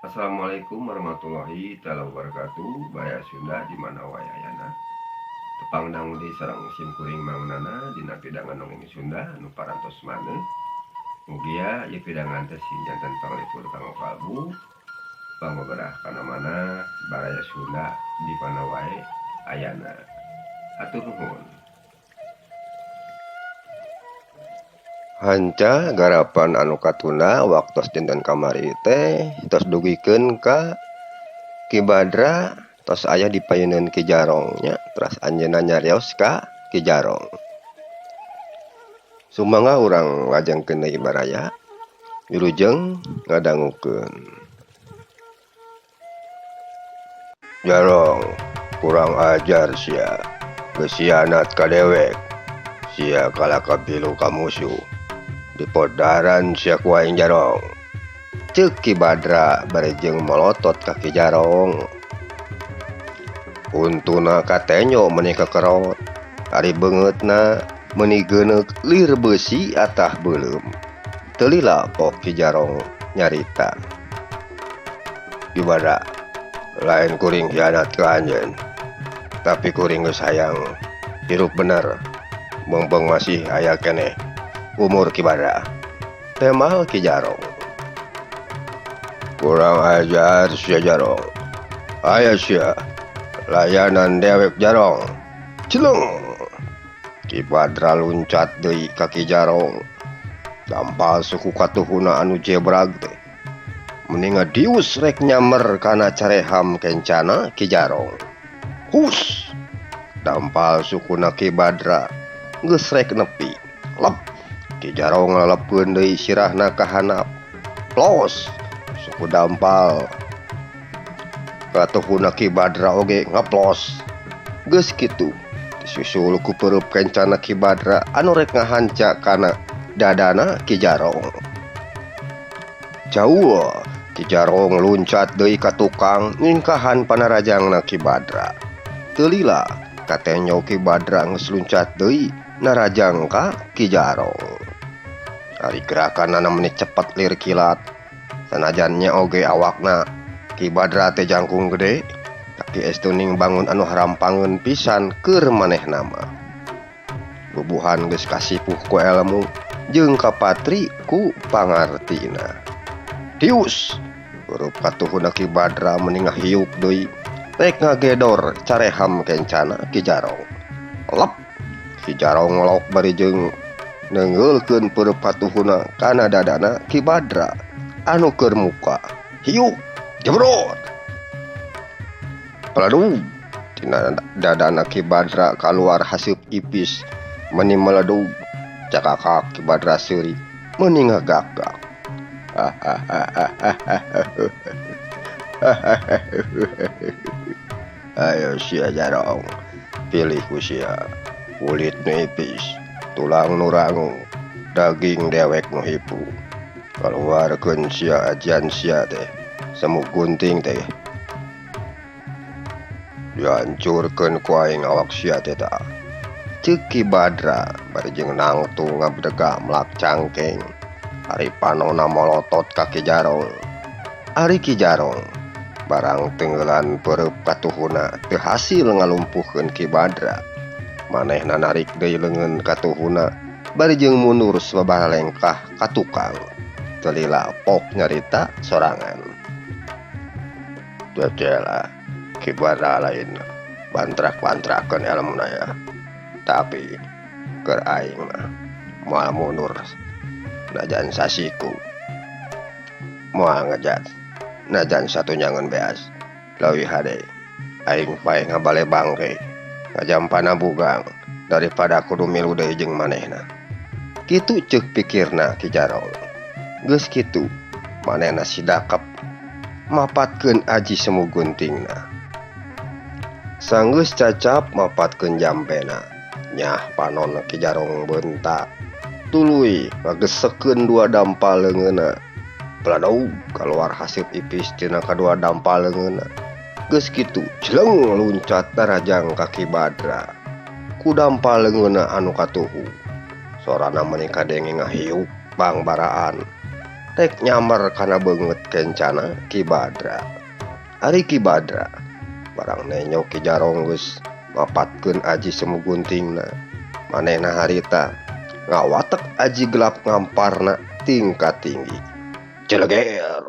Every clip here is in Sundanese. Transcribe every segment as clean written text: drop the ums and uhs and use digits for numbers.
Assalamualaikum warahmatullahi taala wabarakatuh. Baraya Sunda di mana wae ayana. Tepang dangu deui sareng sim kuring Mang Nana dina pidangan dongeng Sunda nu parantos maneh. Mugia ieu pidangan teh sing janten panglipur kanggo kalbu, pangoberah kana mana baraya Sunda di mana wae ayana. Hatur nuhun. Hanca garapan anu katunda waktos dinten kamari teh tos dugikeun ka Ki Badra tos aya di payuneun Ki Jarong nya teras anjeunna nyarios ka Ki Jarong. Sumangga urang lajengkeun deui baraya wilujeng ngadangukeun. Jarong kurang ajar sia geus hianat ka dewek sia kalah kapilu ka musuh. Dipodaran sia ku aing Jarong. Ceuk Ki Badra bari jeung molotot ka Ki Jarong. Untuna katenyo meuni kekerot, ari beungeutna meuni geuneuk lir beusi atah beuleum. Teu lila pok Ki Jarong nyarita. Ki Badra, lain kuring hianat ka anjeun, tapi kuring geus hayang hirup bener, meungpeung masih aya keneh umur Ki Badra. Temal Ki Jarong. Kurang ajar sia Jarong. Aya sia layanan dewek Jarong. Cileng. Ki Badra luncat deui ka Ki Jarong. Dampal suku katuhuna anu jebrag teh. Meni ngadius rek nyamer kana careham kencana Ki Jarong. Hus. Dampal sukuna Ki Badra geus rek nepi. Lep. Ki Jarong ngalelepkeun deui sirahna ka handap. Plos. Suku dampal katuhuna Ki Badra oge ngeplos. Geus kitu disusul ku peurup kencana Ki Badra anu rek ngahanca kana dadana Ki Jarong. Jauh Ki Jarong luncat deui ka tukang nyingkahan panarajangna Ki Badra. Teu lila katenyo Ki Badra geus luncat deui narajang ka Ki Jarong. Ari gerakanana meni cepet lir kilat. Sanajan nya oge awakna Ki Badra teh jangkung gede, tapi estuning bangun anu harampangeun pisan keur manehna mah. Bubuhan geus kasipuh ku elmu jeung kapatri ku pangartina. Dius, huruf katuhuna Ki Badra meni ngahiuk deui, rek ngagedor careham kencana Ki Jarong. Lep, Ki Jarong ngelok bari jeung neungeulkeun peurup katuhuna kana dadana Ki Badra anu keur muka. Hiuk, jebrot. Peladug tina dadana Ki Badra kaluar haseup ipis meni meledug. Cakakak Ki Badra seuri meni ngagak-gak. Ayo sia Jarong, pilih ku sia. Kulit nu ipis, tulang nu rangu, daging dewek nu hipu. Kaluarkeun sia ajian sia teh, semu gunting teh. Dihancurkeun ku aing awak sia teh tah. Ceuk Ki Badra bari jeung nangtung ngabdega melak cangkeng. Ari panona molotot ka Ki Jarong. Ari Ki Jarong barang tenggelan peurup katuhuna teu hasil ngalumpuhkeun Ki Badra. Manehna narik deui leungeun katuhuna bari jeung mundur sababaraha lengkah ka tukang. Teu lila pok nyarita sorangan. Cecela Ki Badra lain bantrak-bantrakeun elmuna ya. Tapi keur aing mah moal mundur najan sasiku. Moal ngejat najan satunjangan beas. Leuwih hade aing paeh ngabale bangke ngajampana bugang daripada kudu milu deui jeung manehna. Kitu ceuk pikirna Ki Jarong. Geus kitu manehna sidakep mapatkeun aji semu guntingna. Sanggeus cacap mapatkeun jampena. Nyah panon Ki Jarong beunta. Tuluy ngagesekeun dua dampal leungeunna. Peladog kaluar haseup ipis tina kadua dampal leungeunna. Geus kitu jeleng luncat darajang ka Ki Badra. Ku dampal leungeunna anu katuhu. Sorana meni kadenge ngahiuk bangbaraan. Rek nyamber kana beungeut kencana Ki Badra. Ari Ki Badra barang nenyo Ki Jarong geus mapatkeun aji semu guntingna. Manehna harita ngawatek aji gelap ngamparna tingkat tinggi. Jeleger.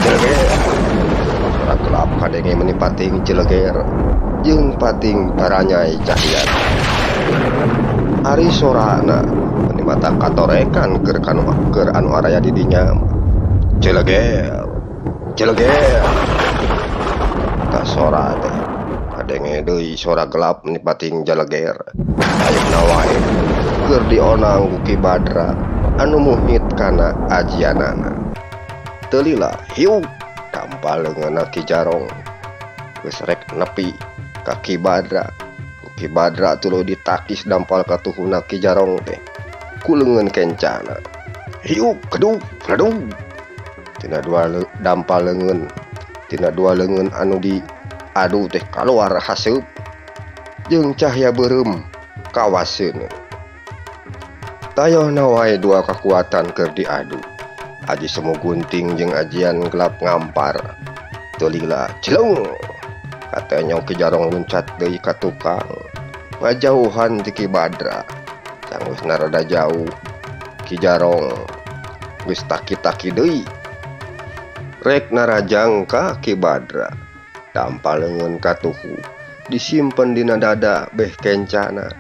Jeleger. Suara gelap kadenge meni pating jeleger jeung pating baranyai cahya. Ari sorana meni mata katorekan keur kanu keur anu araya di dinya. Jeleger. Jeleger. Ta sora teh kadenge deui sora gelap meni pating jeleger. Ayeuna wae keur dionang ku Ki Badra anu muhit kana ajianana. Teu lila hiuk dampal leungeunna Ki Jarong. Geus rek nepi ka Ki Badra. Ki Badra tuluy ditakis dampal katuhuna Ki Jarong teh ku leungeun kencana. Hiuk keduk ledug. Tina dua dampal leungeun, tina dua leungeun anu diadu teh kaluar haseup jeung cahya beureum kawaseun. Tayohna wae dua kakuatan keur diadu. Aji semu gunting jeung ajian gelap ngampar. Teu lila celeng. Katenyo Ki Jarong luncat deui ka tukang. Ngajauhan ti Ki Badra. Sanggeusna rada jauh Ki Jarong geus taki-taki deui. Rek narajang ka Ki Badra. Dampal leungeun katuhu disimpen dina dada beh kencana.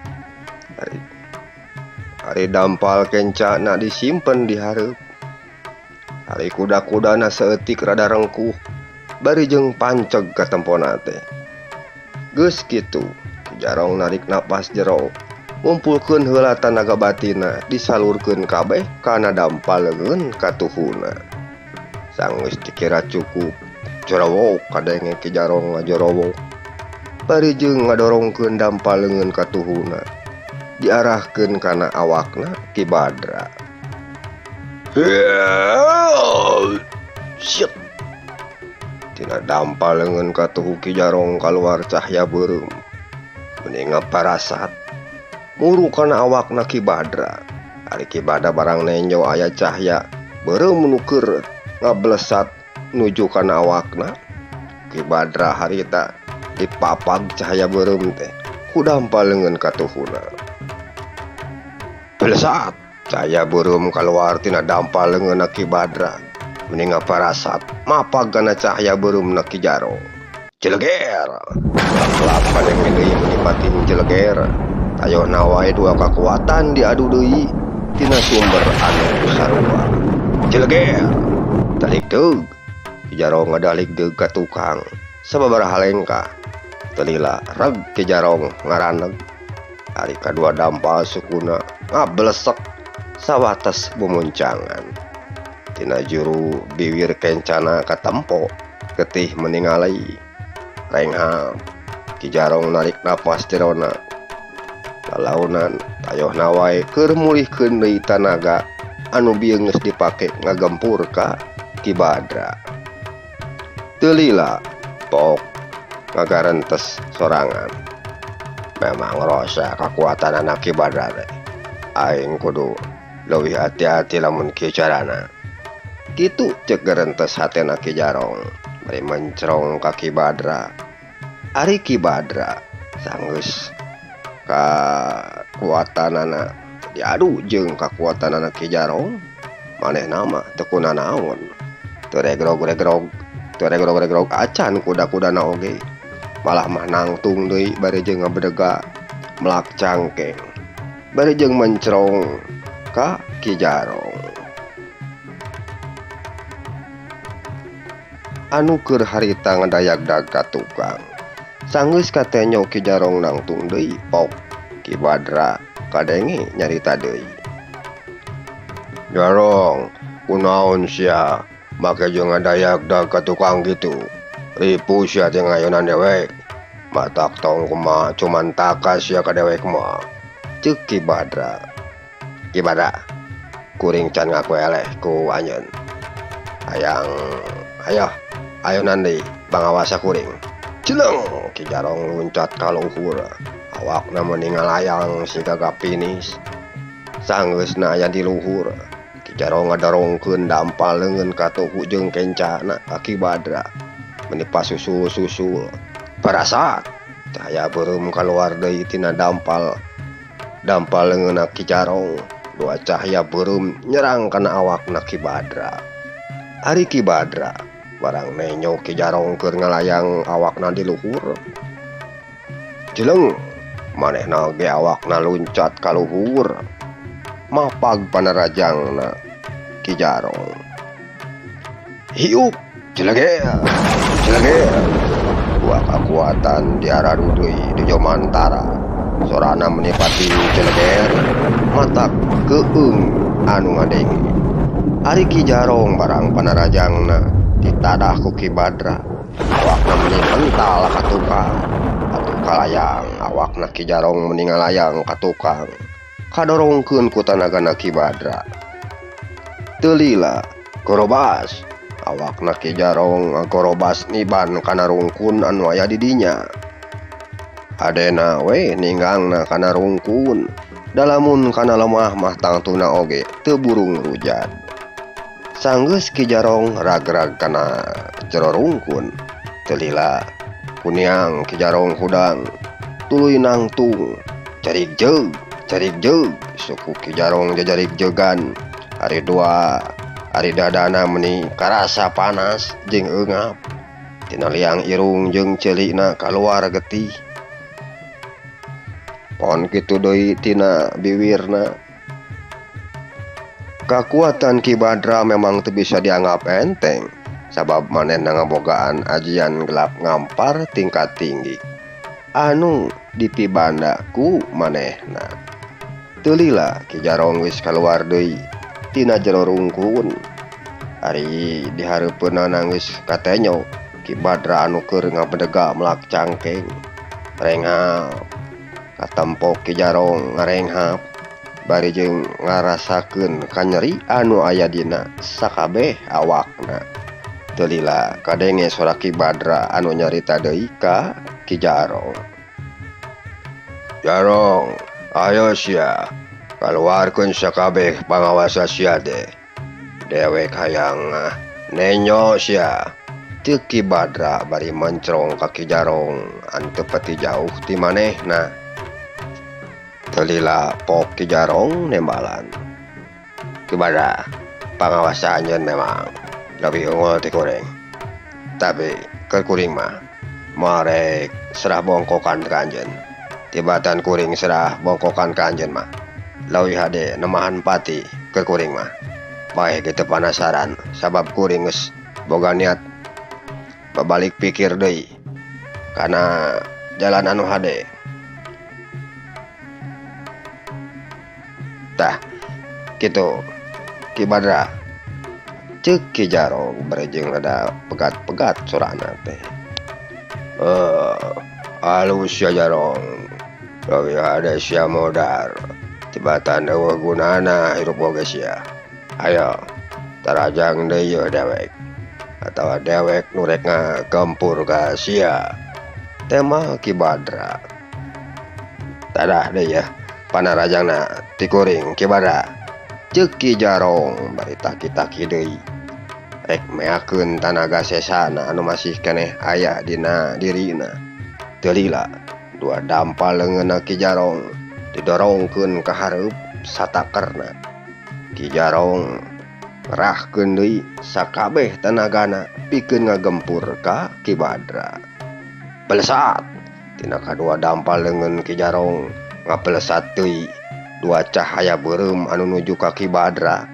Ari dampal kencana disimpen di hareup. Ari kuda-kudana saeutik rada rengkuh bari jeung panceg katempona teh. Geus kitu, Ki Jarong narik napas jero, ngumpulkeun heula tanaga batinna disalurkeun kabeh kana dampal leungeun katuhuna. Sanggeus dikira cukup, jorowok kadenge Ki Jarong ngajorowok. Bari jeung ngadorongkeun dampal leungeun katuhuna diarahkeun kana awakna Ki Badra. Shit. Tina dampal leungeun katuhu Ki Jarong kaluar cahya beureum. Meni ngaparasat muru kana awakna Ki Badra. Ari Ki Badra barang nenjo aya cahya beureum nu keur ngablesat nuju kana awakna. Ki Badra harita dipapag cahaya beureum teh ku dampal leungeun katuhuna. Blesat cahaya beureum kaluar tina dampal leungeunna Ki Badra. Meni ngaparasat mapag kana cahaya beureumna Ki Jarong. Jeleger. Gelap kadenge deui meni pating jeleger. Tayohna wae dua kakuatan diadu deui tina sumber anu sarua. Jeleger. Dalik deug. Ki Jarong ngadalik deug ka tukang sababaraha lengkah. Teu lila reg Ki Jarong ngaraneg. Ari kadua dampal sukuna ngablesek sawates bumuncangan. Tina juru biwir kencana katempo getih meningalai. Rengham Ki Jarong narik napas jerona. Lalaunan tayohna wae keur mulihkeun deui tanaga anu bieu geus dipake ngagempur ka Ki Badra. Teu lila pok ngagarentes sorangan. Memang rosa kakuatan anak Ki Badra teh. Aing kudu leuwih hati-hati lamun kieu carana. Kitu ceuk gerentes hatena Ki Jarong bari mencrong ka Ki Badra. Ari Ki Badra sanggeus kakuatanana diadu jeung kakuatanana Ki Jarong, manehna mah teu kunanaon. Teu regrog-regrog, teu regrog-regrog acan kuda-kudana oge. Malah mah nangtung deui bari jeung ngabedega melak cangkeng. Bari jeung mencrong ka Ki Jarong. Anu keur harita ngadayagdag ka tukang. Sanggeus katenyo Ki Jarong nangtung deui pok Ki Badra kadenge nyarita deui. Jarong, kunaon sia make jeung ngadayagdag ka tukang kitu? Ripu sia teh ngayonan dewek. Matak tong kumaha cuman takas sia ka dewek mah. Ceuk Ki Badra. Ki Badra, kuring can ngaku eleh ku anjeun. Hayang ayo ayonan deui pangawasa kuring. Cileng Ki Jarong luncat ka luhur. Awakna meni ngalayang siga gapinis. Sanggeusna aya di luhur. Ki Ki Jarong ngadorongkeun dampal leungeun katuhu jeung kencana ka Ki Badra. Meni pasusul-susul. Parasat cahaya beureum kaluar deui tina dampal. Dampal leungeunna Ki Jarong. Dua cahaya beureum nyerang kana awakna Ki Badra. Ari Ki Badra barang nenyo Ki Jarong keur ngalayang awakna di luhur. Jeleng manehna ge awakna luncat ka luhur. Mapag panarajangna Ki Jarong. Hiup jeleger jeleger. Dua kakuatan diaradu deui di Jomantara. Sorana menipati jeleger matak keung anu ngadenge. Ari Ki Jarong barang panarajangna ditadah ku Ki Badra. Awakna meni mental ka tukang. Atuh kalayang awakna Ki Jarong meni ngalayang ka tukang. Kadorongkeun ku tanagana Ki Badra. Teu lila gorobas awakna Ki Jarong ngagorobas niban kana rungkun anu aya di dinya. Hadena we ninggangna kana rungkun. Dalamun kana lemah mah tangtuna oge teu burung rujad. Sanggeus Ki Jarong ragrag kana jero rungkun. Teu lila kuniang Ki Jarong hudang tuluy nangtung carig jeug carig jeug suku Ki Jarong jajarig jegan. Ari dua ari dadana meni karasa panas jeung eungap. Tina liang irung jeung ceulikna kaluar getih. Pon kitu deui tina biwirna. Kakuatan Ki Badra memang teu bisa dianggap enteng sabab manehna ngabogaan ajian gelap ngampar tingkat tinggi anu dipibanda ku manehna. Teu lila Ki Jarong geus kaluar deui tina jero rungkun. Ari dihareupeunana geus katenyo Ki Badra anu keur ngabedega melak cangkeng. Renghap katempo Ki Jarong ngarenghap bari jeung ngarasakeun kanyeri anu aya dina sakabeh awakna. Teu lila kadenge sora Ki Badra anu nyarita deui ka Ki Jarong. Jarong, ayo sia kaluarkeun sakabeh pangawasa sia teh. Dewek hayang nenyo sia. Ceuk Ki Badra bari mencrong ka Ki Jarong anu teu pati jauh ti manehna. Teu lila pok Ki Jarong nembalan. Ki Badra, pangawasa anjeun memang leuwih unggul ti kuring. Tapi keur kuring mah moal rek serah bongkokan ka anjeun. Tibatan kuring serah bongkokan ka anjeun mah leuwih hade nemahan pati keur kuring mah. Bae ge teu panasaran sabab kuring geus boga niat babalik pikir deui kana jalan anu hade. Tah kitu Ki Badra. Ceuk Ki Jarong bari jeung rada pegat-pegat sorana teh. Alus sia Jarong. Leuwih hade sia modar. Tibatan eueuh gunana hirup oge sia. Ayo tarajang deui yeuh dewek. Atawa dewek nu rek ngagempur ka sia. Tema Ki Badra. Tadah deui yeuh panarajangna ti kuring Ki Badra. Ceuk Ki Jarong bari taki-taki deui. Rek meakeun tanaga sesana anu masih keneh aya dina dirina. Teu lila dua dampal leungeunna Ki Jarong didorongkeun ka hareup satakerna. Ki Jarong ngerahkeun deui sakabeh tanagana pikeun ngagempur ka Ki Badra. Pelesat tina kadua dampal leungeun Ki Jarong ngapelesat deui dua cahaya beureum anu nuju ka Ki Badra.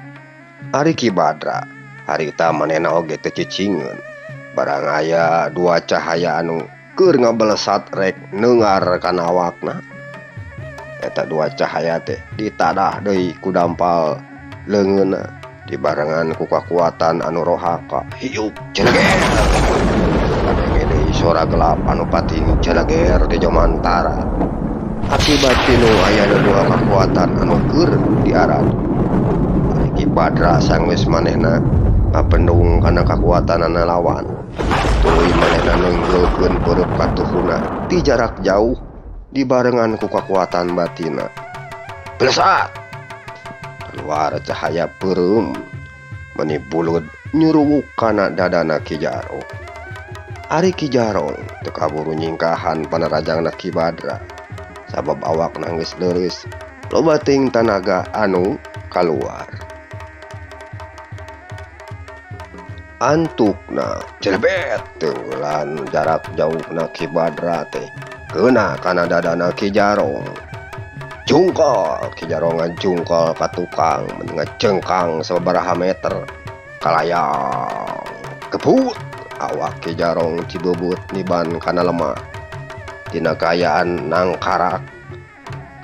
Ari Ki Badra harita manehna oge teu cicingeun. Barang aya dua cahaya anu keur ngabelesat rek neungar kana awakna. Eta dua cahaya teh ditadah deui ku dampal leungeunna dibarengan ku kakuatan anu rohaka. Hiup jeleger. Kadenge deui sora gelap anu pating jeleger di Jomantara. Akibat tinu aya dua kakuatan anu keur diaradu. Ari Ki Badra sanggeus manehna ngapendung kana kakuatanana lawan. Tuluy manehna neunggeulkeun peureub katuhuna ti jarak jauh dibarengan ku kakuatan batina. Belesat! Kaluar cahaya peureum meni bulud nyuruwuk kana dadana Ki Jarong. Ari Ki Jarong teu kaburu nyingkahan panarajangna Ki Badra sabab awakna geus leureus loba teuing tanaga anu kaluar. Antukna jelebet teulan jarak jauhna Ki Badra teh keuna kana dadana Ki Jarong. Jungkol Ki Jarong ngajungkol ka tukang ngacengkang sababaraha meter kalayang kebut awak Ki Jarong cibebut niban kana lemah dina kaayaan nangkarak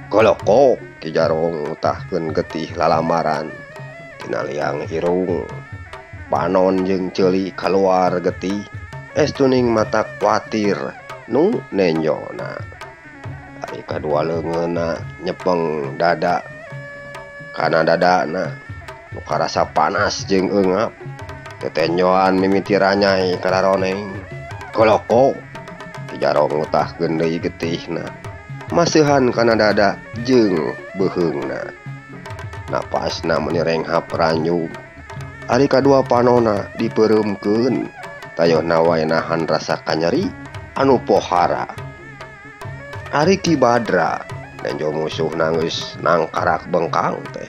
golokok Ki Jarong ngutahkeun getih lalamaran tina liang irung panon jeung ceuli kaluar getih estuning mata kuatir nu nenjona. Ari kadua leungeunna nyepeng dada kana dadana nu karasa panas jeung eungap tetenjoan mimiti ranyai kararoneng golokok Ki Jarong ngutahkeun deui getihna maseuhan kana dada jeung beuheungna napasna meuni renghap ranjug. Ari kadua panona dipeureumkeun tayohna wae nahan rasa kanyeri anu pohara. Ari Ki Badra nenjo musuhna geus nangkarak bengkang teh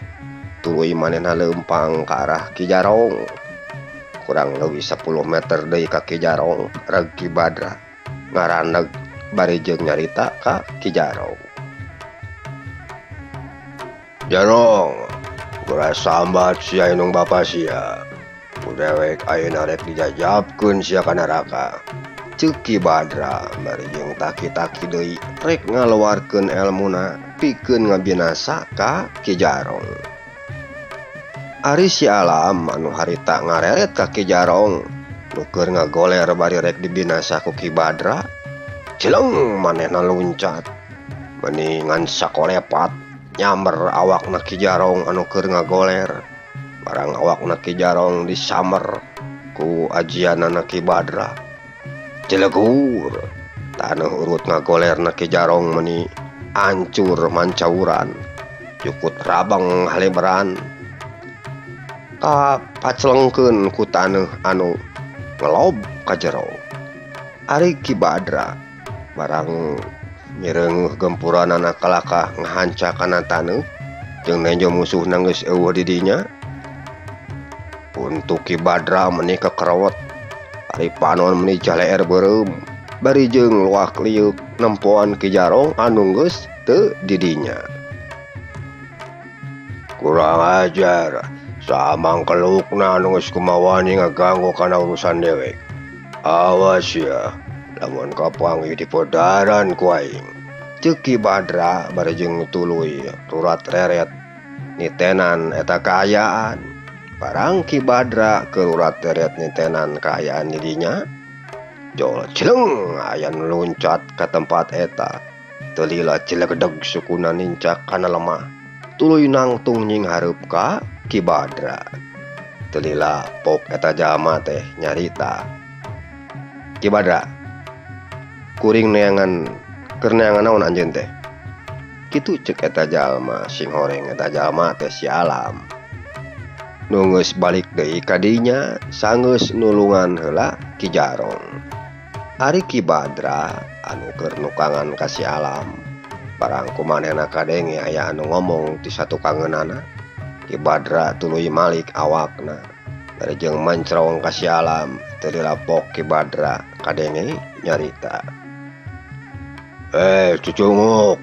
tuluy manehna leumpang ka arah Ki Jarong. Kurang leuwih 10 meter deui ka Ki Jarong reg Ki Badra ngaraneg bari jeung nyarita ka Ki Jarong. Jarong, gura sambat sia indung bapa sia. Ku dewek ayeuna rek dijajabkeun sia ka neraka. Ceuk Ki Badra bari jeung taki-taki deui rek ngaluarkeun elmuna pikeun ngabinasa ka Ki Jarong. Ari si Alam anu harita ngareret ka Ki Jarong nu keur ngagoler bari rek dibinasa ku Ki Badra, cileng manehna luncat meni ngan sakolepat nyamber awakna Ki Jarong anu keur ngagoler. Barang awakna Ki Jarong disamber ku ajianana Ki Badra. Cilegur taneuh urut ngagolerna Ki Jarong meni ancur mancauran jukut rabang haleberan kapacelengkeun ku taneuh anu ngelob ka jero. Ari Ki Badra barang mireungeuh gempuranana kalakah ngahanca kana taneuh jeung nenjo musuhna geus eueuh di dinya. Untuk Ki Badra meni kekerowot ari panon meni jaleer beureum bari jeung luak liuk nempoan Ki Jarong anu geus teu di dinya. Kurang ajar samang kelukna anu geus kumawani ngaganggu kana urusan dewek. Awas ya lamun kapanggih di podaran ku aing. Ceuk Ki Badra bari jeung tuluy turat reret nitenan eta kaayaan. Barang Ki Badra keur urat reret nitenan kaayaan di dinya, jol cileng aya nu luncat ka tempat eta. Teu lila cilegdeg sukuna nincak kana lemah tuluy nangtung nying hareup ka Ki Badra. Teu lila pok eta jalma teh nyarita, Ki Badra, kuring neangan keur neangan naon anjeun teh? Kitu ceuk eta jalma sing horeng eta jalma teh si Alam. Nu geus balik deui ka dinya sanggeus nulungan heula Ki Jarong. Ari Ki Badra anu keur nukangan ka si Alam barang ku manehna kadenge aya anu ngomong ti satukangeunana. Ki Badra tuluy malik awakna bari jeung mancrong ka si Alam. Teu dilapok Ki Badra kadenge nyarita, "Cucunguk,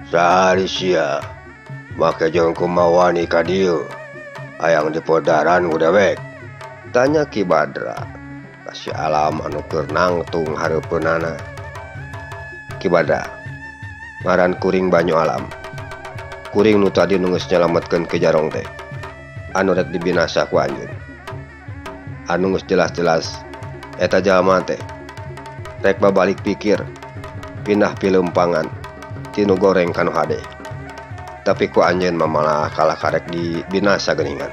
sahari sia make jeung kumawani ka dieu hayang dipodaran ku dewek?" Tanya Ki Badra ka si Alam anu keur nangtung hareupeunana. Ki Badra, ngaran kuring Banyu Alam. Kuring nu tadi nu geus nyalametkeun Ki Jarong teh anu rek dibinasa ku anjeun. Anu geus jelas-jelas eta jalma teh rek babalik pikir pindah pileumpangan ti nu goreng ka nu hade. Tapi ku anjeun mah malah kalah karek dibinasa geuningan.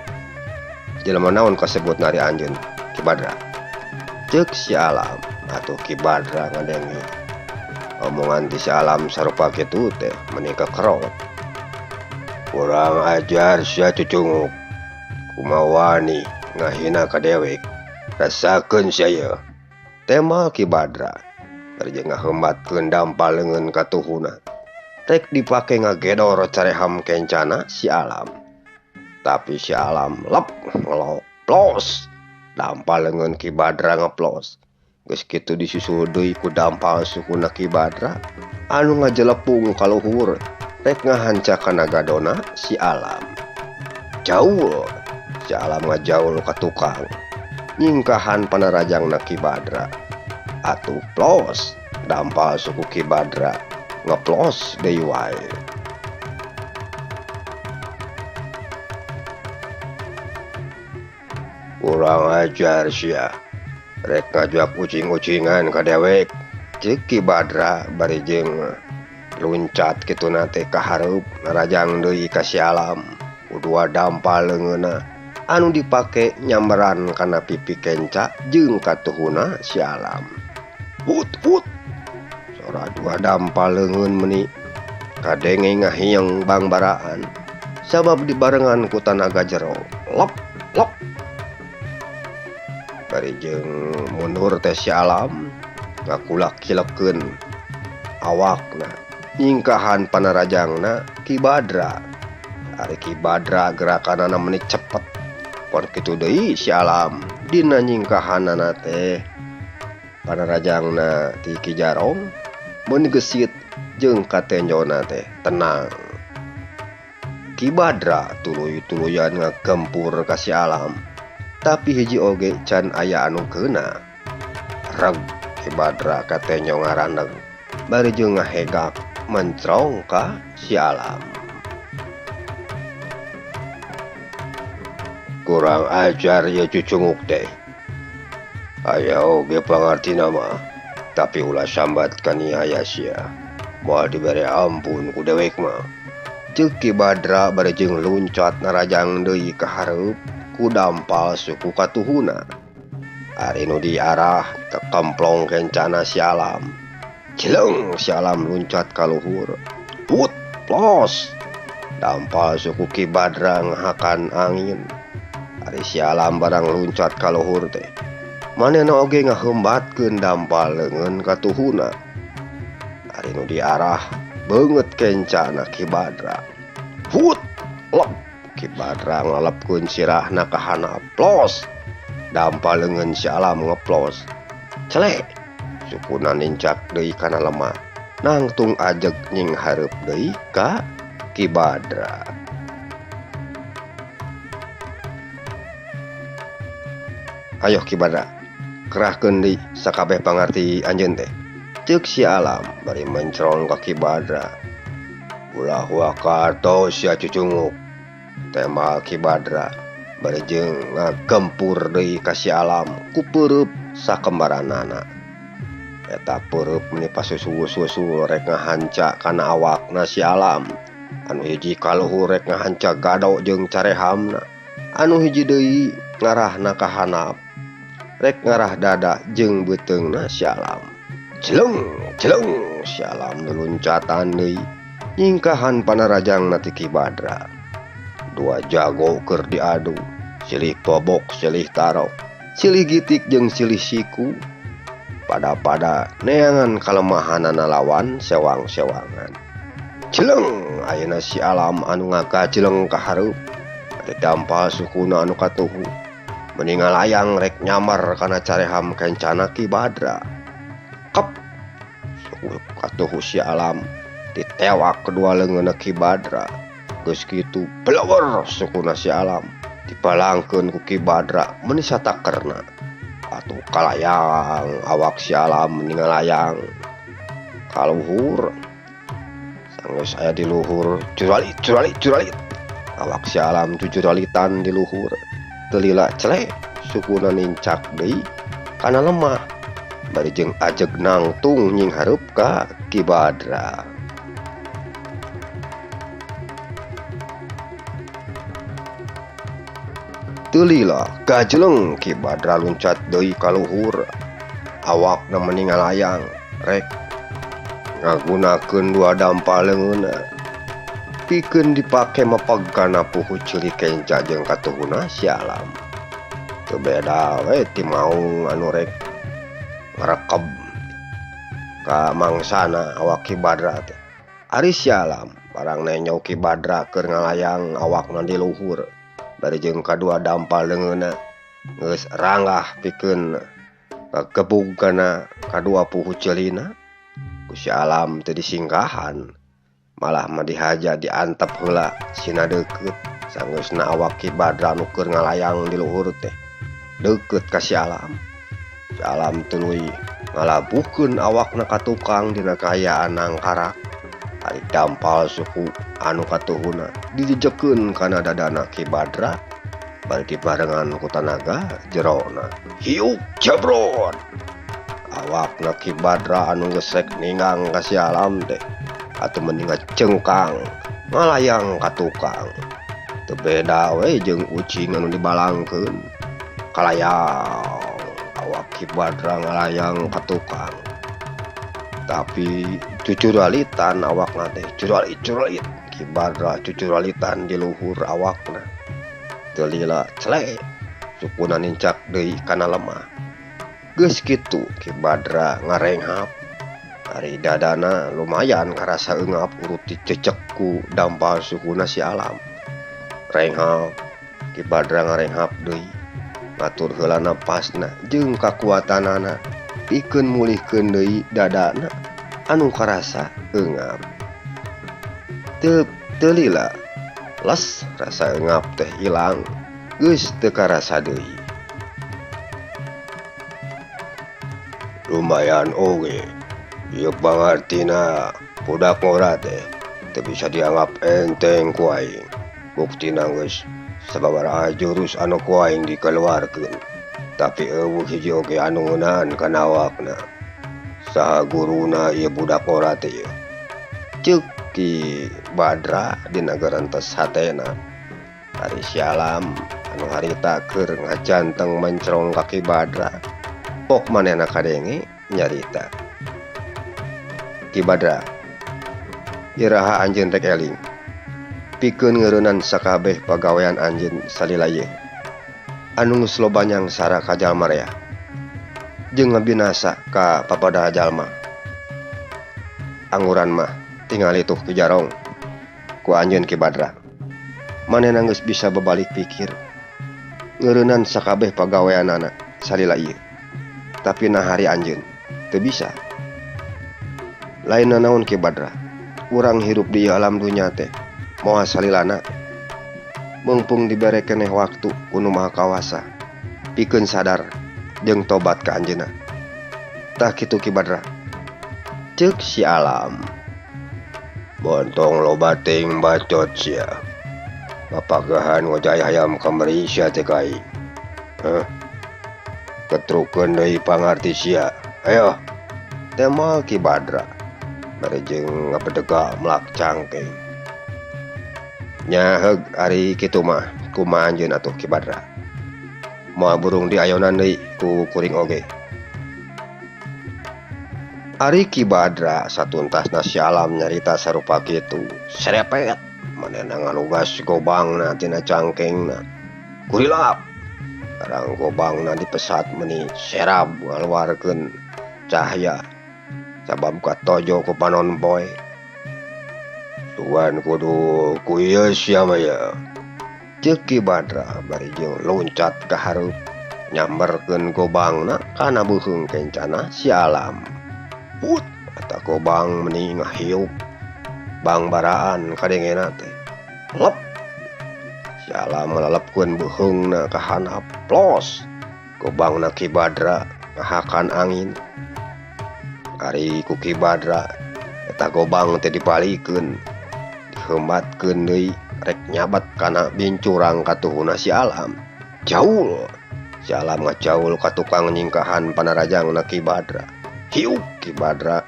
Jelema naon kasebut nari anjeun Ki Badra? Ceuk si Alam. Atuh Ki Badra ngadenge omongan ti si Alam sarupa kitu teh meni kekerot. Kurang ajar sia cucunguk. Kumaha wani ngahina ka dewek. Rasakeun sia ieu. Tema Ki Badra bari jeung ngahembatkeun dampal leungeun katuhuna. Rek dipake ngagedor careham kencana si Alam. Tapi si Alam lep ngeloplos. Dampal leungeun Ki Badra ngeplos. Geus kitu disusul deui ku dampal sukuna Ki Badra anu ngajelepung ka luhur rek ngahanca kana gadona si Alam. Jaul, si Alam ngajaul ka tukang. Nyingkahan panarajangna Ki Badra. Atuh plos, dampal suku Ki Badra ngeplos deui wae. Kurang ajar sia. Rek ngajuak ucing-ucingan ka dewek. Ceuk Ki Badra bari jeung luncat kituna teh ka hareup narajang deui ka si Alam. Ku dua dampal leungeunna anu dipake nyamberan kana pipi kenca jeung katuhuna si Alam. Hut hut. Sora dua dampal leungeun meuni kadenge ngahieng bangbaraan sabab dibarengan ku tanaga jero. Lop lop. Bari jeung mundur teh si Alam ngakulak-kilekeun awakna nyingkahan panarajangna Ki Badra. Ari Ki Badra gerakanana meuni cepet. Pon kitu deui si Alam dina nyingkahanana teh panarajangna ti Ki Jarong mun gesit jeung katenjona teh tenang. Ki Badra tuluy-tuluyan ngagempur ka si Alam. Tapi hiji oge can aya anu keuna. Reg Ki Badra katenjo ngaraneg bari jeung ngahegak mencrong ka si Alam. Kurang ajar ye cucunguk teh. Aya oge pangartina mah, tapi ulah sambat kaniaya sia. Moal dibere ampun ku dewek mah. Ceuk Ki Badra bari jeung luncat narajang deui ka hareup ku dampal suku katuhuna. Ari nu diarah tekemplong kencana si Alam. Cileung si Alam luncat ka luhur. Put plos. Dampal suku Ki Badra ngahakan angin. Ari si Alam barang luncat ka luhur teh. Manehna oge ngahembatkeun dampal leungeun katuhuna. Ari nu diarah beungeut kencana Ki Badra. Hut lep. Ki Badra ngalepkeun sirahna ka handap. Plos. Dampal leungeun si Alam ngeplos. Celek. Sukuna nincak deui kana lemah. Nangtung ajeg nying hareup deui ka Ki Badra. Ayo Ki Badra, kerahkeun deui sakabeh pangarti anjeun teh. Ceuk si Alam bari mencrong ka Ki Badra. Ulah waka sia cucunguk. Tema Ki Badra bari jeung ngagempur deui ka si Alam ku peureub sakembaranana. Eta peureub meuni pasusul-susul rek ngahanca kana awakna si Alam. Anu hiji kaluhur rek ngahanca gado jeung carehamna. Anu hiji deui ngarahna ka handap rek ngarah dada jeung beuteungna si Alam. Cileung cileung si Alam luncatan deui nyingkahan panarajangna ti Ki Badra. Dua jago keur diadu, silih tobok silih tarok, silih gitik jeung silih siku. Pada-pada neangan kalemahanana lawan sewang-sewangan. Cileung ayeuna si Alam anu ngagajeleng ka hareup. Dampal sukuna anu katuhu. Meni ngalayang rek nyamar kana careham kencana Ki Badra. Kep. Suku katuhu si Alam ditewak kedua leungeunna Ki Badra. Geus kitu blewer sukuna si Alam dipalangkeun ku Ki Badra meuni satakerna. Atuh kalayang awak si Alam meni ngalayang ka luhur. Sanggeus aya di luhur curalit curalit curalit. Awak si Alam cucuralitan di luhur. Teu lila celek sukuna nincak deui kana lemah. Bari jeung ajeg nangtung nying hareup ka Ki Badra. Teu lila gajeleng Ki Badra luncat deui ka luhur. Awakna meni ngalayang rek ngagunakeun dua dampal leungeunna. Pikeun dipake mepeg kana puhu ceuli kenca jeung katuhuna si Alam. Teu beda we ti maung anu rek ngarekeb ka mangsana awak Ki Badra teh. Ari si Alam barang nenyo Ki Badra keur ngalayang awakna di luhur bari jeung kadua dampal leungeunna geus ranggah pikeun kagebug kana kadua puhu ceulina. Ku si Alam teu disingkahan, malah mah dihaja diantep heula sina deukeut. Sanggeusna awak Ki Badra nu keur ngalayang di luhur teh deukeut ka si Alam. Si Alam tuluy ngalabuhkeun awakna ka tukang dina kaayaan nangkarak. Ari dampal suku anu katuhuna dijejekeun kana dadana Ki Badra bari dibarengan ku tanaga jerona. Hiuk jebrot. Awakna Ki Badra anu geus rek ninggang ka si Alam teh atuh mending ngacengkang ngalayang ka tukang. Teu beda we jeung ucing anu dibalangkeun. Kalayang awak Ki Badra ngalayang ka tukang. Tapi cucuralitan awakna teh, curalit-curalit Ki Badra cucuralitan di luhur awakna. Teu lila cele sukuna nincak deui kana lemah. Geus kitu Ki Badra ngarenghap. Ari dadana lumayan karasa eungap urut dicecek ku dampal sukuna si Alam. Renghap Ki Badra ngarenghap deui. Ngatur heula napasna jeung kakuatanana pikeun mulihkeun deui dadana anu karasa eungap. Teu lila les rasa eungap teh ilang, geus teu karasa deui. Lumayan oge ieu pangartina budak ngora teh teu bisa dianggap enteng ku aing. Buktina geus sababaraha jurus anu ku aing dikeluarkeun, tapi eueuh hiji oge anu ngeunahan kana awakna. Saha guruna ieu budak ngora teh ieu? Ceuk Ki Badra dina gerentes hatena. Ari si Alam anu harita keur ngajanteng mencrong ka Ki Badra, pok manehna kadenge nyarita. Ki Badra, iraha anjeun rek eling pikeun ngeureunnan sakabeh pagawean anjeun salila ieu anu geus loba nyangsara ka jalma rea jeung ngabinasa ka papada jalma. Angguran mah tingali tuh Ki Jarong ku anjeun Ki Badra. Manehna geus bisa babalik pikir ngeureunnan sakabeh pagaweanana salila ieu, tapi nah hari anjeun teu bisa. Lain nanaon Ki Badra, urang hirup di alam dunya teh moal salilana. Meungpeung dibere keneh waktu ku Nu Maha Kawasa pikeun sadar jeung tobat ka anjeunna. Tah kitu Ki Badra, ceuk si Alam. Bontong loba teuing bacot sia. Papagahan ngojay hayam kamari sia teh ka aing. Heh. Ketrukeun deui pangarti sia. Ayo. Temal Ki Badra bari jeung ngabedega melak cangkeng. Nyaheug ari kitu mah kumaha anjeun atuh Ki Badra. Moal burung diayonan deui ku kuring oge. Ari Ki Badra satuntasna si Alam nyarita sarupa kitu. Serepet manehna ngalugas gobangna tina cangkengna. Kurilap barang gobangna dipesat meuni serab ngaluarkeun cahaya sabab katojo ku panon poe. Tuan kudu ku ieu sia mah ya. Ceuk Ki Badra bari jeung loncat ka hareup nyamberkeun gobangna kana beuheung kencana si Alam. Put eta gobang meuni ngahiup bangbaraan kadengena teh. Lep si Alam ngalelepkeun beuheungna ka handap plos gobangna Ki Badra ngahakan angin. Ari ku Ki Badra eta gobang teh dibalikeun diheumatkeun deui rek nyabat kana bincurang katuhuna si Alam. Jaul si Alam ngajaul ka tukang nyingkahan panarajangna Ki Badra. Hiuk Ki Badra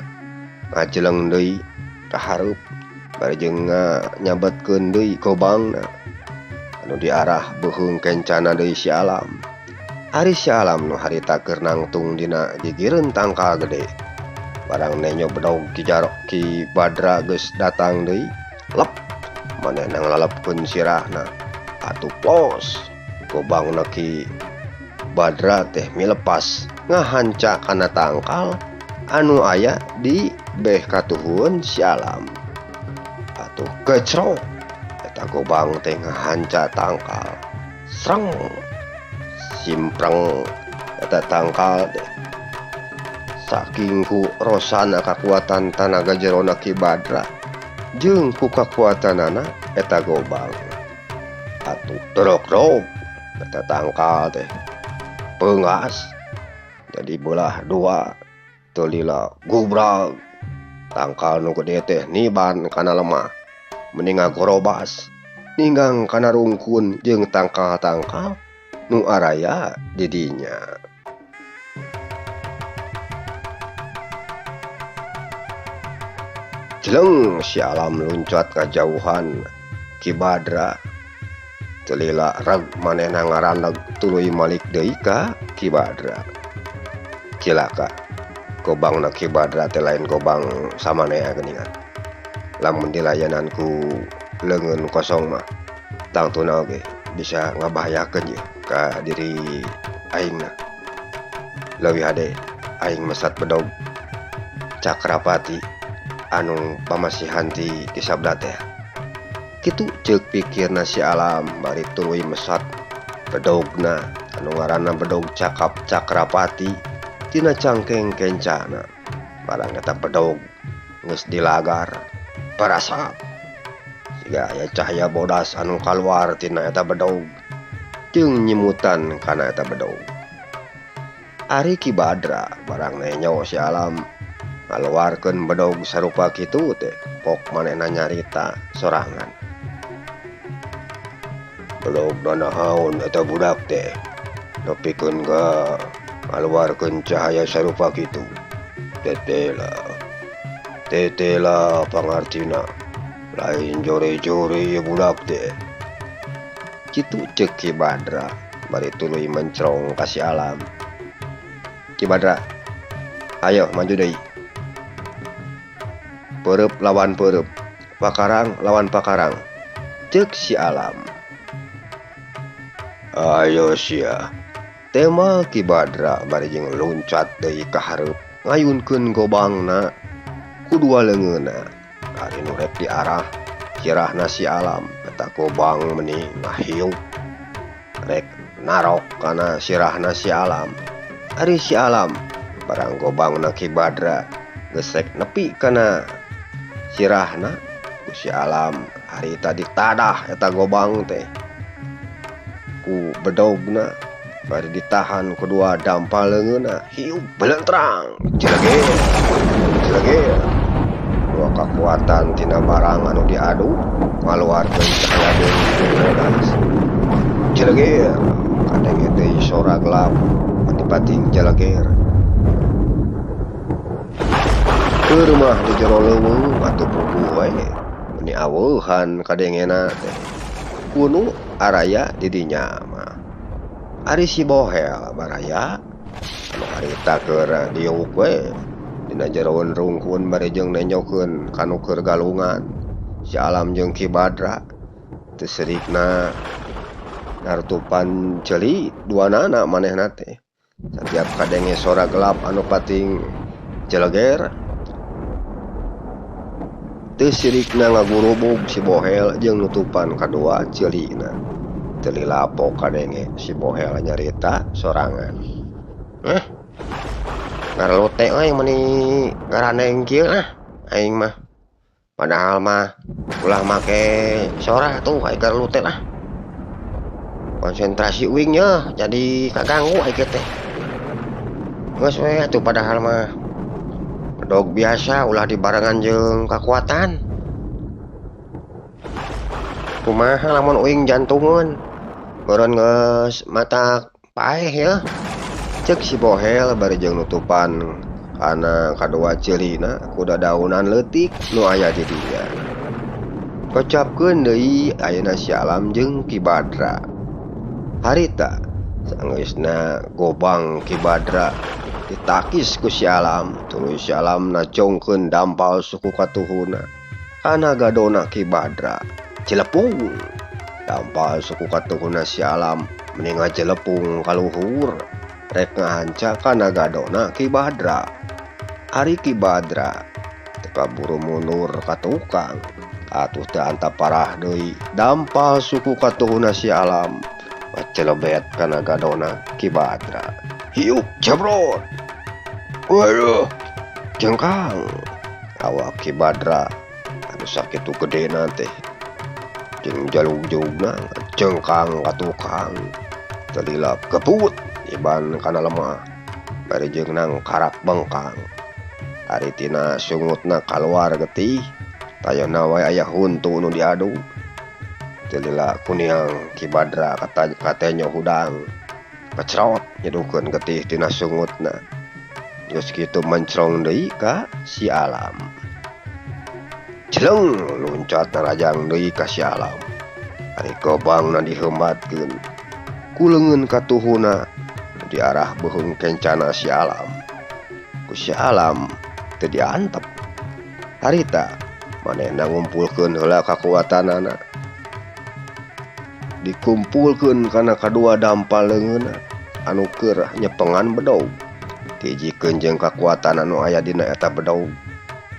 ngajeleng deui ka hareup bari jeung nyabatkeun deui gobangna anu diarah beuheung kencana deui si Alam. Ari si Alam nu harita keur nangtung dina gigireun tangkal gede. Barang nenyo bedog Ki Jarok Ki Badra geus datang deui. Lep Manehna ngalalepkeun sirahna atuh pos gobangna Ki Badra teh milepas ngahanca kana tangkal anu aya di beh katuhun si Alam. Atuh gecrok eta gobang teh ngahanca tangkal. Sreng simpreng eta tangkal teh. Saking ku rosana kakuatan tanaga jerona Ki Badra jeung ku kakuatanana eta gobang. Atuh dorok-dorok eta tangkal teh peungas jadi belah dua teu lila gubrag. Tangkal nu gede teh niban kana lemah meni ngagorobas ninggang kana rungkun jeung tangkal-tangkal nu araya di dinya. Jeleng si Alam luncat kajauhan Ki Badra teu lila reg manehna ngaraneg tuluy malik deui ka Ki Badra. Cilaka gobangna Ki Badra teh lain gobang samanea geuningan. Lamun dilayanan ku leungeun kosong mah tangtuna oge bisa ngabahayakeun ye ka diri aingna. Leuwih hade aing mesat bedog Cakrapati anu pamasihan ti Ki Sabda teh. Kitu ceuk pikirna si Alam bari tuluy mesat bedogna anu ngaranna bedog Cakap Cakrapati tina cangkeng kencana. Barang eta bedog geus dilagar parasap siga aya cahaya bodas anu kaluar tina eta bedog jeung nyimutan kana eta bedog. Ari Ki Badra barang nenyo si Alam ngaluarkeun bedog sarupa kitu teh pok manehna nyarita sorangan. Bedog naon eta budak teh nepikeun ka ngaluarkeun cahaya sarupa kitu. Tetela tetela pangartina lain jore-jore ieu budak teh. Kitu ceuk Ki Badra bari tuluy mencrong ka si Alam. Ki Badra, ayo maju deui. Peureub lawan peureub, pakarang lawan pakarang, ceuk si Alam. Ayo sia. Tema Ki Badra bari jeung luncat deui ka hareup ngayunkeun gobangna ku dua leungeunna. Ari nu rek diarah sirahna si Alam eta gobang meni ngahiup rek narok kana sirahna si Alam. Ari si Alam barang gobangna Ki Badra geus rek nepi kana sirahna ku si Alam harita ditadah eta gobang teh ku bedogna bari ditahan kedua dampal leungeunna hiup belentrang jeleger jeleger. Dua kakuatan tina barang anu diadu ngaluarkeun cahaya deui bodas jeleger kadenge deui sora gelap pati-pating jeleger. Keur mah di jero leuweung atuh puguh we meni aweuhan kadengena teh kunu araya di dinya mah. Ari si Bohel baraya anu harita keur diuk we dina jeroan rungkun bari jeung nenjokeun kanu keur galungan si Alam jeung Ki Badra teu serikna nartupan ceuli duanana manehna teh. Satiap kadenge sora gelap anu pating jeleger teu sirikna ngagurubug si Bohel jeung nutupan kadua ceulina. Teu lila pok kadenge si Bohel nyarita sorangan. Ngarelute euy meuni garaneng kieu ah aing mah. Padahal mah ulah make sora tuh aing garelute lah. Konsentrasi uing nya jadi kaganggu aing teh. Geus we atuh padahal mah bedog biasa ulah dibarengan jeung kakuatan. Kumaha lamun uing jantungeun meureun geus matak paeh ya. Ceuk si Bohel bari jeung nutupan kana kadua ceulina ku dadaunan leutik nu aya di dinya. Kocapkeun deui ayeuna si Alam jeung Ki Badra. Harita sanggeusna gobang Ki Badra ditakis ku si Alam, tuluy si Alam najongkeun dampal suku katuhuna kana gadona Ki Badra. Cilepung dampal suku katuhuna si Alam meni ngajelepung ka luhur rek ngahanca kana gadona Ki Badra. Ari Ki Badra teu kaburu mundur ka tukang atuh teu antap parah deui dampal suku katuhuna si Alam celebet kana gadona Ki Badra. Hiup jebrot. Waduh, jengkang awak Ki Badra anu sakitu gedena teh jeung jalug-jalugna jengkang ka tukang teu lilap keput iban kana lemah bari jeung nangkarak bengkang. Ari tina sungutna kaluar getih tayona wae aya huntu nu diadu. Teu lila kuniang Ki Badra katenyo hudang pecerot nyedukeun getih tina sungutna. Geus kitu mencrong deui ka si Alam. Jeleng loncat narajang deui ka si Alam. Ari gobangna diheumbatkeun ku leungeun katuhuna di arah beuheung kencana si Alam. Ku si Alam teu diantep. Harita manehna ngumpulkeun heula kakuatanana. Dikumpulkeun kana kadua dampal leungeunna anu keur nyepengan bedog. Tijikeun jeung kakuatan anu aya dina eta bedog.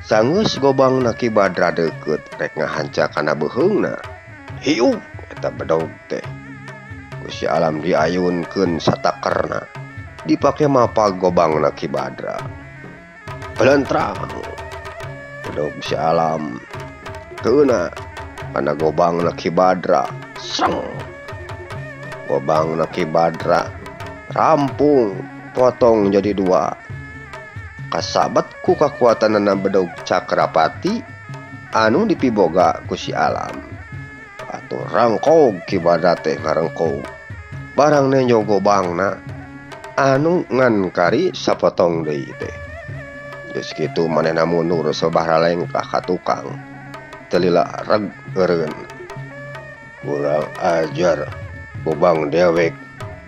Sanggeus gobangna Ki Badra deukeut rek ngahanca kana beuheungna. Hiup eta bedog teh. Ku si Alam diayunkeun satakerna. Dipake mapag gobangna Ki Badra. Belentrang bedog si Alam keuna kana gobangna Ki Badra. Sreng. Gobangna Ki Badra rampung potong jadi dua. Kasabat ku kakuatanana bedog Cakrapati anu dipiboga ku si Alam. Atuh rangkog Ki Badra teh ngarengkog. Barang nenjo gobangna anu ngan kari sapotong deui teh. Geus kitu manehna mundur sabaraha lengkah ka tukang. Teu lila reg eureun. Kurang ajar gobang dewek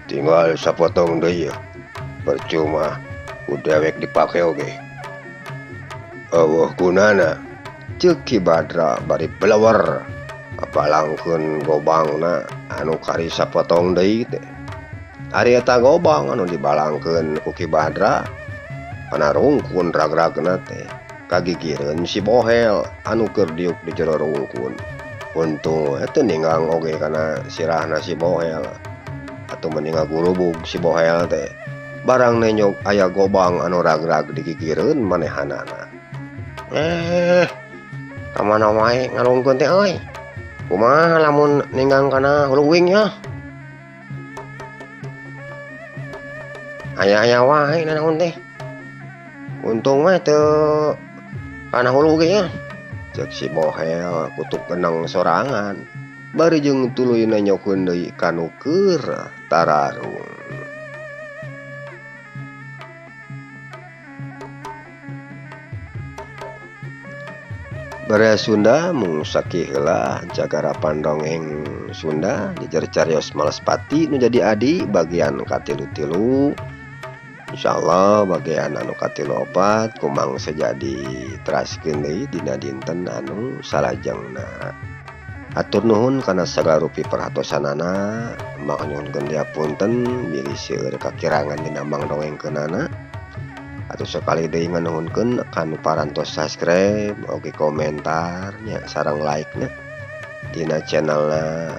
tinggal sapotong deui. Percuma ku dewek dipake oge. Eueuh gunana ceuk Ki Badra bari belewer abalangkeun gobangna anu kari sapotong deui teh. Ari eta gobang anu dibalangkeun ku Ki Badra kana rungkun ragragna teh kagigireun si Bohel anu keur diuk di jero rungkun. Untung teu ninggang oge kana sirahna si Bohel atuh mending ngagurubug si Bohel teh. Barang nenyok aya gobang anu ragrag digigireun manehanana. Ka mana wae ngalungkeun teh euy? Kumaha lamun ninggang kana hulu uing nya? Aya-aya wae nanaon teh. Untung mah teu kana hulu ge nya. Ceuk si Bohel kutuk geneng sorangan. Bari jeung tuluy nenyokeun deui ka nu keur tararung. Baraya Sunda mung sakih heula jagara pandongeng Sunda jejer carios Malespati nu jadi adi bagian katilu-tilu. Insyaallah bagian anu katilu opat kumang sejadi teraskeun deui dina dinten anu salajengna. Atur nuhun kana sagala rupi perhatosanana, mangga nyuhunkeun diapunten bilih seueur kakirangan dina mangdongengkeunana. Atau sekali deui nganuhunkeun kanu parantos subscribe oge komentar nya sareng like nya dina channelna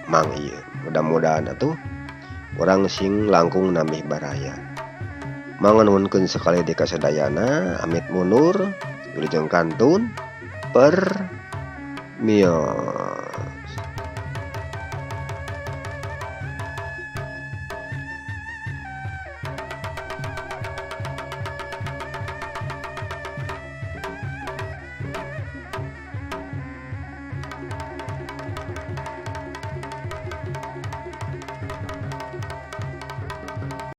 Mang ieu. Mudah-mudahan atuh urang sing langkung nambih baraya. Manganuhunkeun sekali deui kasadayana, amit mundur, wilujeng kantun per mios.